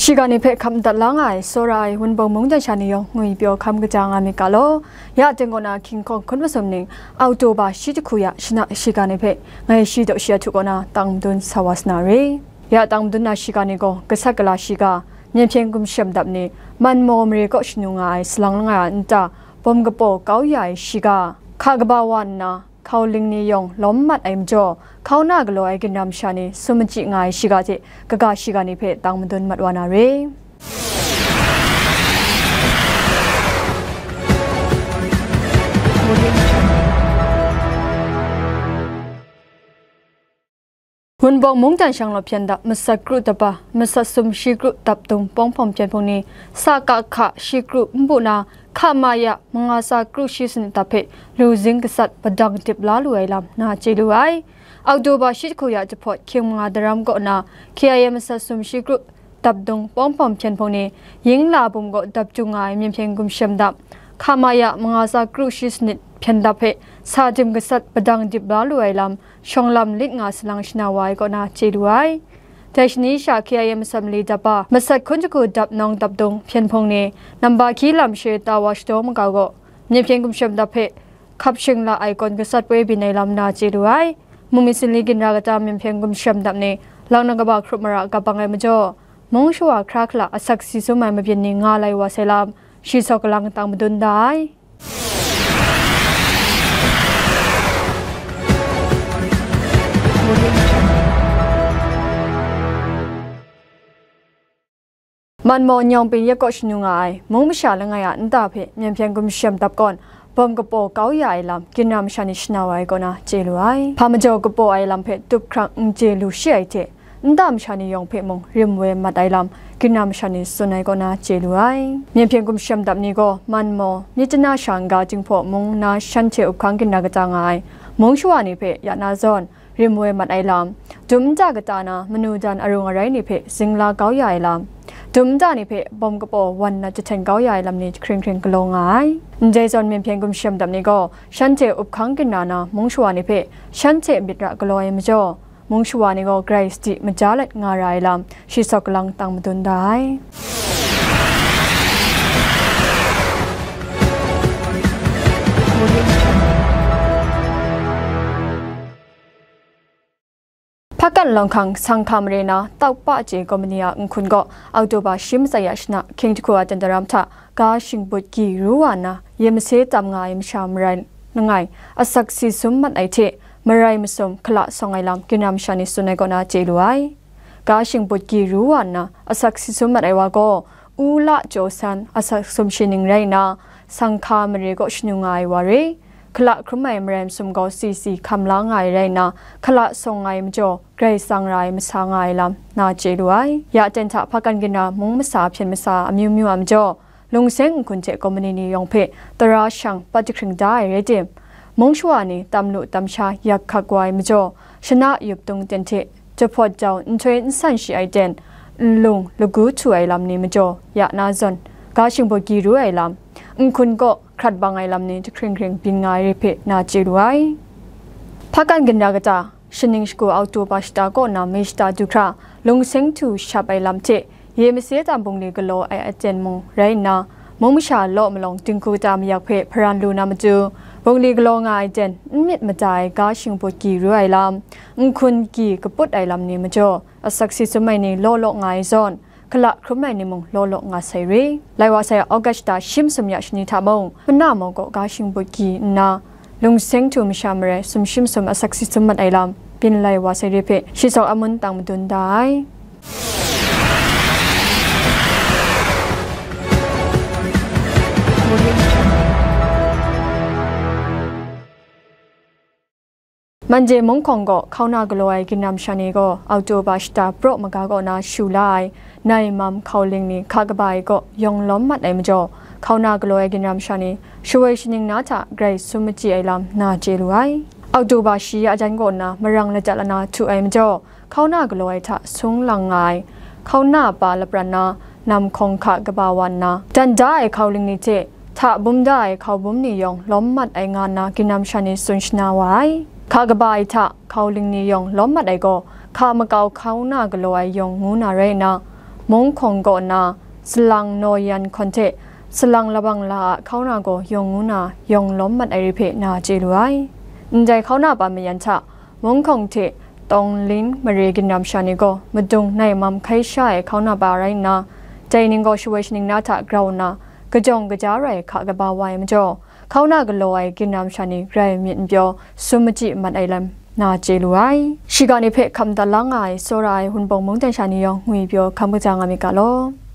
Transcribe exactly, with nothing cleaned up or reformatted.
Shiga ni hpe hkap madat la nga ai, tsawra ai Wunpawng mungdan sha ni yawng ngwi pyaw hkam kaja nga myit ga law. Ya teng kaw na King Kong hkun masum ning, Oktoba shi jahku ya shana shiga ni hpe ngai shi daw shi ahtu kaw na tang madun sa wa sa na re. Ya tang madun na shiga ni gaw, gasat gala shiga, myen hpyen gumshem dap ni, man maw mare kaw shanu nga ai salang langai a nta, bawm kapaw kau ya ai shiga, hka kaba wa nna, hkau ling ni yawng lawm mat ai majaw, hkau na galaw ai ginra masha ni sum machyi nga ai shiga hte kaga shiga ni hpe tang madun mat wa na re. Wunpawng mungdan shanglawt hpyen dap masat kru dapa, masat sum shi kru dap dung pawng hpawng hpyen hpung ni, sa ka hka shi kru npu na, hka ma ya manga sa kru shi sanit dap hpe lu zing gasat padang dip la lu ai lam na chye lu ai. Oktoba shi jahku ya jahpawt hkying manga daram kaw na, K I A masat sum shi kru dap dung pawng hpawng hpyen hpung ni, Yingla bum kaw dap jung nga ai myen hpyen gumshem dap, hka ma ya manga sa kru shi sanit hpyen dap hpe sa dim gasat padang dip la lu ai lam, shawng lam lit nga salang shana wa ai kaw na chye lu ai. Dai shani sha K I A masat mali dap a, masat hkun jahku dap nawng dap dung hpyen hpung ni, namba hkyi lam she ta wa shadaw makau gaw, myen hpyen gumshem dap hpe hkap shing la ai kawn gasat poi byin ai lam na chye lu ai. Mung myit sinli ginra kata myen hpyen gumshem dap ni, lang na kaba hkrup mara kap bang ai majaw, mung shawa hkra hkala asak si sum ai mabyin ni nga lai wa sai lam, shi saw kalang tang madun da ai. Man maw nyawng pin ya kaw shanu nga ai mung masha langai a nta hpe myen hpyen gumshem dap kawn, bawm kapaw kau ya ai lam, ginra masha ni shana wa ai kaw na chye lu ai. Hpa majaw kapaw ai lam hpe tup hkrang n chye lu shi ai hte, nta masha ni yawng hpe mung rim woi mat ai lam, ginra masha ni tsun ai kaw na chye lu ai. Myen hpyen gumshem dap ni gaw, man maw, myit chana sha n-ga Jinghpaw mung na shanhte up hkang ginra kata nga ai mung shawa ni hpe ya na zawn, rim woi mat ai lam, dum nta kata na manu dan arung arai ni hpe zingla kau ya ai lam, dum nta ni hpe bawm kapaw wan na jahten kau ya ai lam ni jahkring hkring galaw nga ai. Ndai zawn myen hpyen gumshem dap ni gaw, shanhte up hkang ginra na mung shawa ni hpe shanhte myit ra galaw ai majaw, mung shawa ni gaw grai sadi maja let nga ra ai lam, shi saw kalang tang madun da ai. Hpakan Lawng Hkang Sanghka Mare na Tawkpa Chye Kawmni a nhkun gaw Oktoba shi matsa ya shana hkying jahku a jan daram hta ga shingbut gyi ru wa nna, ye mase tam nga ai masha marai langai asak si sum mat ai hte, marai masum hkala sawng ai lam ginra masha ni tsun ai kaw na chye lu ai. Ga shingbut gyi ru wa nna asak si sum mat ai wa gaw, U La Jaw San asak sum shi ning rai nna, Sanghka Mare kaw shanu nga ai wa re, hkala hkrum ai marai masum gaw si si hkam la nga ai rai nna, hkala sawng nga ai majaw, grai tsang ra ai masa nga ai lam na chye lu ai. Ya ten hta hpakan ginra mung masa hpyen masa amyu myu a majaw, lungseng nhkun hte kawmni ni yawng hpe tara shang pat jahkring da ai rai tim, mung shawa ni tam lu tam sha yak hkak wa ai majaw, shana yup tung ten hte jahpawt jau nhtoi nsan shi ai ten, nlung lagu htu ai lam ni majaw ya na zawn, ga shingbut gyi ru ai lam, nhkun kaw hkrat bang ai lam ni jahkring hkring byin nga ai re hpe na chye lu ai. Hpakan ginra kata, shaning shagu Oktoba shata kaw na mi shata du hkra, lungseng htu shap ai lam hte, ye mase tam bungli galaw ai aten mung rai nna, mung masha law malawng dinghku kata mayak hpe hparan lu na matu, bungli galaw nga ai ten n myit mada ai ga shingbut gyi ru ai lam, nhkun gyi kaput ai lam ni majaw, asak si sum ai ni law law nga ai zawn, hkala hkrum ai ni mung law law nga sai re. Lai wa sai August shata shi masum ya shani hta mung, mana maw kaw ga shingbut gyi nna, lungseng htu masha marai sumshi masum asak si sum mat ai lam, byin lai wa sai re hpe shi saw amun tang madun da ai. Manje mung hkawng gaw hkauna galaw ai ginra masha ni gaw Oktoba shata praw maga kaw na shu la ai nai mam hkau ling ni hka kaba ai kaw yawng lawm mat ai majaw, hkauna galaw ai ginra masha ni shawoi shaning na hta grai sum machyi ai lam na chye lu ai. Oktoba shi ya jan kaw na marang lajat lana htu ai majaw, hkauna galaw ai hta sung lang nga ai, hkauna pa lapran na, nam hkawng hka kaba wa nna, dan da ai hkau ling ni hte, hta bum da ai hkau bum ni yawng lawm mat ai nga nna ginra masha ni tsun shana wa ai. Hka kaba ai hta hkau ling ni yawng lawm mat ai gaw, hka makau hkauna galaw ai yawng ngu na rai nna, Mung hkawng kaw nna, salang naw yan hkawn hte salang labang la a hkauna gaw yawng ngu na yawng lawm mat ai re hpe na chye lu ai. Ndai hkauna pa mayan hta, Mung hkawng hte Tawng Ling mare ginram sha ni gaw madung nai mam hkai sha ai hkauna pa rai nna, dai ning gaw shawoi shaning na hta grau nna, kajawng kaja rai hka kaba wa ai majaw, hkauna galaw ai ginram sha ni rai myit n pyaw, sum machyi mat ai lam na chye lu ai. Shiga ni hpe hkam dat la nga ai, tsawra ai Wunpawng mungdan sha ni yawng ngwi pyaw hkam kaja nga myit ga law.